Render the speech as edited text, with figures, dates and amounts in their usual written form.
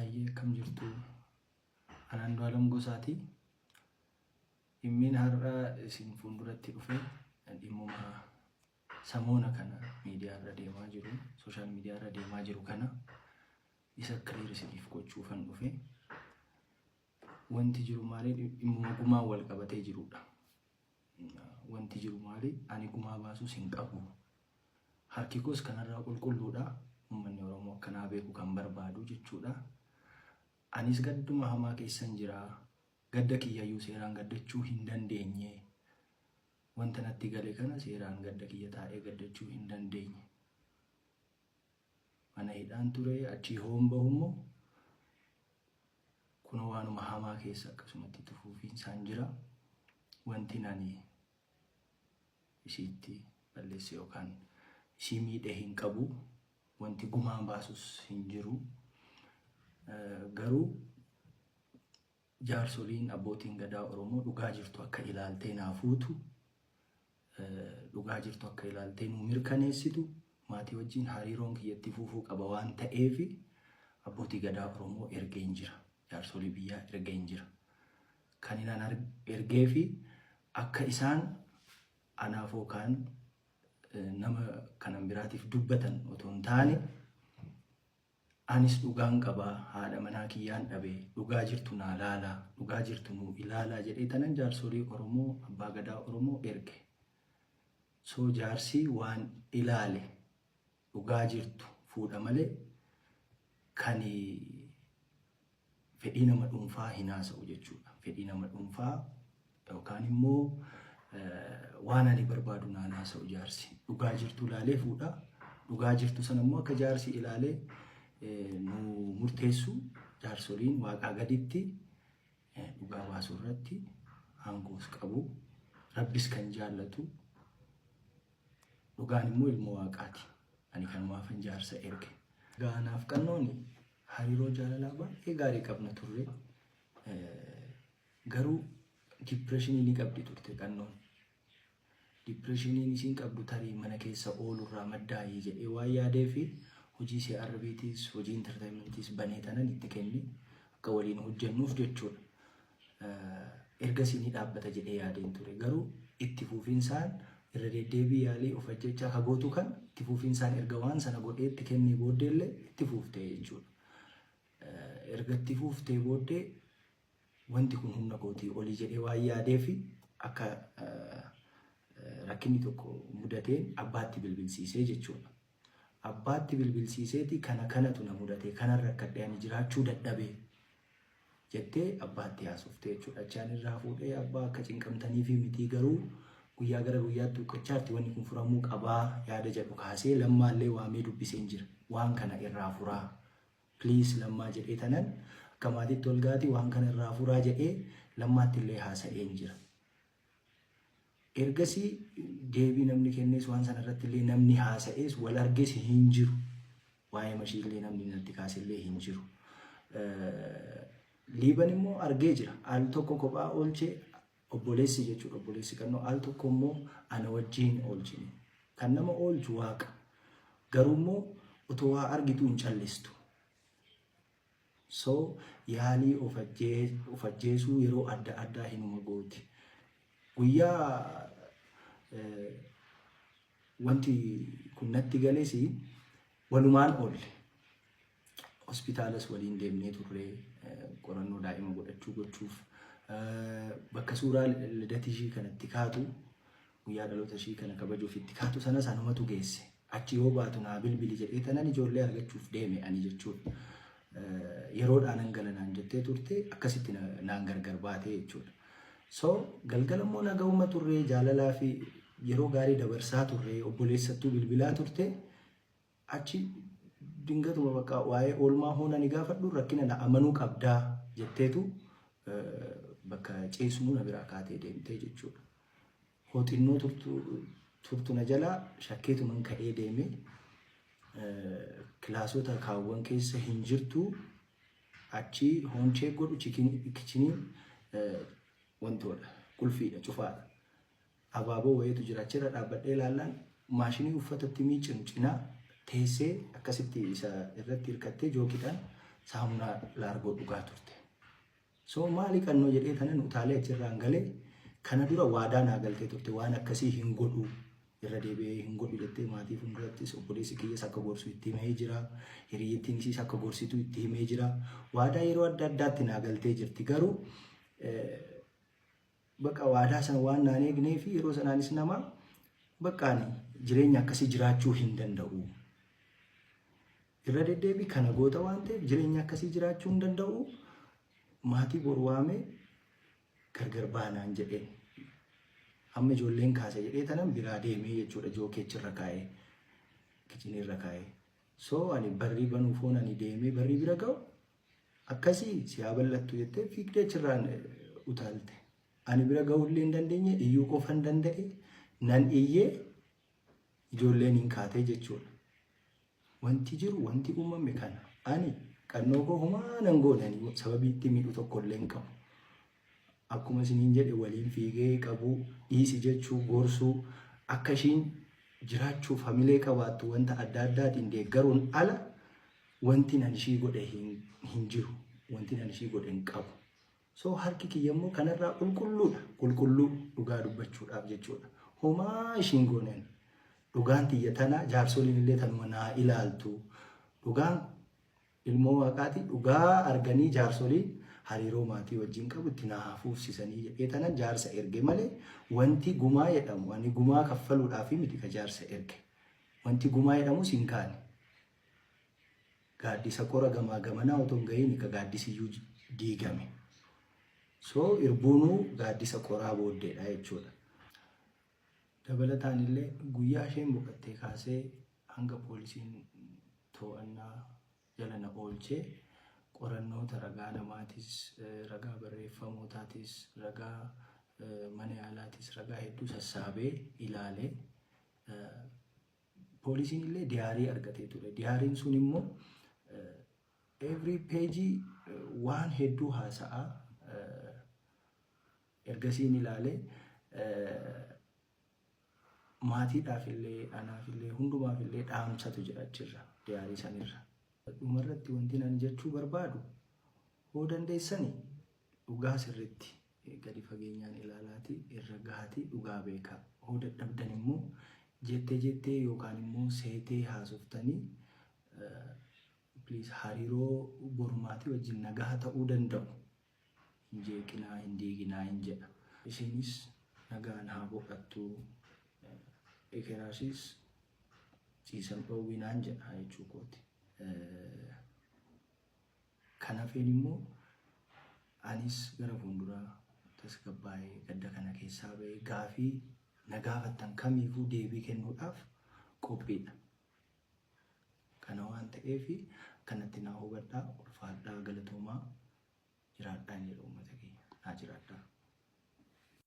Hayyee, akkam jirtu? Ani Andu'aalam Gosaati. Dhimmiin har'a isin fuulduratti dhufe dhimmuma samoona kana miidiyaa irra deemaa jiru, social media irra deemaa jiru kana isa clear isiniif gochuufan dhufe. Wanti jiru maali? Dhimmuma gumaan wal qabatee jirudha. Wanti jiru maali? Ani gumaa baasuus hin qabu. Harki koos kanarraa qulqulluudha. Uummanni Oromoo akkanaa beeku kan barbaadu jechuudha. Anis gadduma hamaa keessan jira. Gadda kiyyayyuu seeraan gaddachuu hin dandeenye. Wanta natti gale kana seeraan gadda kiyya taa'ee gaddachuu hin dandeenye. Mana hidhaan ture, achii hoon bahu immoo kunoo waanuma hamaa keessa akkasumatti itti fufiinsaan jira. Wanti ani isiitti balleesse yookaan isii miidhe hin qabu. Wanti gumaan baasus hin jiru. Garuu jaarsoliin, abbootiin gadaa Oromoo dhugaa jirtu akka ilaaltee naa fuutu, dhugaa jirtu akka ilaaltee nuu mirkaneessitu, maatii wajjin hariiroon kiyyatti fufuu qaba waan ta'eef abbootii gadaa Oromoo ergeen jira. Jaarsolii biyyaa ergeen jira. Kan inaan ergee fi akka isaan anaaf yookaan nama kanan biraatiif dubbatan otoo hin taane, anis dhugaan qaba, haadha manaa kiyyaan dhabe, dhugaa jirtu naa laalaa, dhugaa jirtu nuu ilaalaa jedhee tanan jaarsolii Oromoo, abbaa gadaa Oromoo erge. So jaarsi waan ilaale dhugaa jirtu fuudha malee kan fedhii nama dhuunfaa hin haasa'u jechuudha. Fedhii nama dhuunfaa yookaan immoo waan ani barbaadu naan haasa'u jaarsi. Dhugaa jirtu ilaalee fuudha. Dhugaa jirtu sana immoo akka jaarsi ilaalee nu murteessu, jaarsoliin waaqaa gaditti dhugaa baasuu irratti aangoos qabu. Rabbis kan jaallatu dhugaan immoo ilma waaqaati. Ani kanumaafan jaarsa erge. Gaanaaf qannoon hariiroo jaalalaa baay'ee gaarii qabna turre. Garuu depressionii ni qabdi turte qannoon. Depressioniin isiin qabdu tarii mana keessa oolurraa maddaayii jedhee waan yaadee fi hojii CRBtis hojii entertainmentiis banee tanan itti kenne akka waliin hojjennuuf jechuudha. Ergasii ni dhaabbata jedhee yaadeen ture. Garuu itti fufinsaan irra deddeebii yaalii of ajjechaa ka gootu kan itti fufinsaan erga waan sana godhee itti kennee booddeellee itti fuuftee jechuudha. Erga itti fuuftee booddee wanti kun humna kootii olii jedhee waan yaadee fi akka rakkinni tokko mudateen abbaatti bilbilsiisee jechuudha. Abbaatti bilbilsiiseeti kana kanatu na mudate, kanan rakkadhe, ani jiraachuu dadhabee jettee abbaatti haasoftee jechuudha. Achaan irraa fuudhee, abbaa akka cinqamtanii fi mitii, garuu guyyaa gara guyyaatti huqqachaatti wanni kun furamuu qabaa yaada jedhu kaasee Lammaallee waamee dubbiseen jira. Waan kana irraa furaa. Please Lammaa jedhee tanan akka maatiitti ol gaati waan kana irraa furaa jedhee Lammaatti illee haasa'een jira. Ergasii deebii namni kennees, waan sana irratti illee namni haasa'ees, wal arges hin jiru. Waa'ee mashii illee namni natti kaase illee hin jiru. Liiban immoo argee jira. Al tokko kophaa oolchee obboleessi jechuudha. Obboleessi qannoo al tokko immoo ana wajjin oolchine. Kan nama oolchu Waaqa. Garuu immoo otoo waa argitu hin callistu. So yaalii of ajjeesuu yeroo adda addaa hinuma gooti. Guyyaa wanti kun natti gales walumaan oolle. Hospitaalas waliin deemnee turre qorannoo daa'ima godhachuu gochuuf, bakka suuraa lidatii ishii kanatti kaatu, guyyaa dhaloota ishii kana kabajuuf itti kaatu sanas anumatu geesse. Achi yoo baatu naa bilbili jedhee tanan ijoollee argachuuf deeme ani jechuudha. Yeroodhaan nan gala naan jettee turte, akkasitti naan gargar baatee jechuudha. So galgala immoo nagahuma turre, jaalalaa fi yeroo gaarii dabarsaa turre, obboleessattuu bilbilaa turte. Achi dingatuma bakka waa'ee oolmaa hoona ni gaafadhu, rakkina na amanuu qabdaa jetteetu bakka ciisnu na biraa kaatee deemtee jechuudha. Hoo xinnoo turtu na jalaa shakkeetuman ka'ee deeme, kilaasota kaawwan keessa hin jirtu. Achi hoonchee godhu kitcheniin wantoodha, qulfiidha, cufaadha. Abaaboo wayiitu jira, achirra dhaabbadhee ilaallaan maashinii uffatatti miicinu cinaa teessee akkasitti isa irratti hirkattee jookiidhaan Saamunaa laargoo dhugaa turte. So maali qannoo jedhee kanan utaalee achirraan galee, kana dura waadaa naa galtee turte, waan akkasii hin godhu, irra deebi'ee hin godhu jettee. Maatii fuuldurattis obboleessi kiyyas akka gorsu itti himee jira. Hiriyyittiin isiis akka gorsitu itti himee jira. Waadaa yeroo adda addaatti naa galtee jirti. Garuu bakka waadaa sana waan naan eegnee fi yeroo sanaanis nama bakka ani jireenya akkasii jiraachuu hin danda'u. Irra deddeebii kana goota waan ta'eef jireenya akkasii jiraachuu hin danda'u. Maatii boru waamee gargar baanaan jedheen. Amma ijoolleen kaase jedhee tanan biraa deemee jechuudha, jookeechirra kaa'ee, kitchenirra kaa'ee. So ani barrii banuu foon ani deemee barrii bira ga'u, akkasii si haa bal'attu jettee fiigdee achirraan utaalte. Ani bira ga'uu illee hin dandeenye, iyyuu qofa hin danda'e, nan iyyee ijoolleen hin kaatee jechuudha. Wanti jiru, wanti uumame kana. Ani qannoo koo homaa nan goone, ani sababii itti miidhu tokko illee hin qabu. Akkuma isiniin jedhe, waliin fiigee qabuu, dhiisi jechuu, gorsuu, akka ishiin jiraachuuf hamilee qabaattu wanta adda addaatiin deeggaruun ala wanti nan ishii godhe hin jiru. Wanti nan ishii godhe hin qabu. So harki kiyya immoo kanarraa qulqulluudha. Qulqulluu dhugaa dubbachuudhaaf jechuudha. Homaa ishiin gooneen. Dhugaan tiyya tana, jaarsoliin illee tanuma naa ilaaltu. Dhugaan ilmoo waaqaati, dhugaa arganii jaarsoliin hariiroo maatii wajjin qabu itti naa hafuufsisanii jedhee tanan jaarsa erge malee, wanti gumaa jedhamu, ani gumaa kaffaluudhaaf miti ka jaarsa erge. Wanti gumaa jedhamus hin kaane. Gaaddisa qora gamaa gamanaa otoo hin gahiin ka gaaddisiyyuu diigame. So irbuunuu gaaddisa qoraa booddeedha jechuudha. Dabalataan illee guyyaa isheen boqottee kaasee hanga poolisiin to'annaa jala na oolchee qorannoota ragaa namaatis, ragaa barreeffamootaatis, ragaa mana yaalaatis, ragaa hedduu sassaabee ilaalee, poolisiin illee diary argatee ture. Diaryn sun immoo every page waan hedduu haasa'aa. Ergasiin ilaalee maatiidhaaf illee, anaaf illee, hundumaaf illee dhaamsatu jira achirra, diary sanirra. Dhumarratti wanti ani jechuu barbaadu, hoo dandeessani dhugaa sirritti gadi fageenyaan ilaalaati irra gahatii dhugaa beekaa. Hoo dadhabdan immoo jettee jettee yookaan immoo seetee haasoftanii, please, hariiroo borumaatii wajjin nagaa ta'uu danda'u hin jeeqinaa, hin diiginaa hin jedha. Isinis nagaan haa boqattu, ekeraasiis ciisan dhoowwinaan jedha jechuu kooti. Kan hafeen immoo anis gara fuulduraa tasgabbaa'ee gadda kana keessaa ba'ee gaafii na gaafattan kamiifuu deebii kennuudhaaf qophiidha. Kana waan ta'eef kanatti naa hubadhaa, ulfaadhaa, galatoomaa, jiraadhaan jedha uummata keenya. Naa jiraadhaa.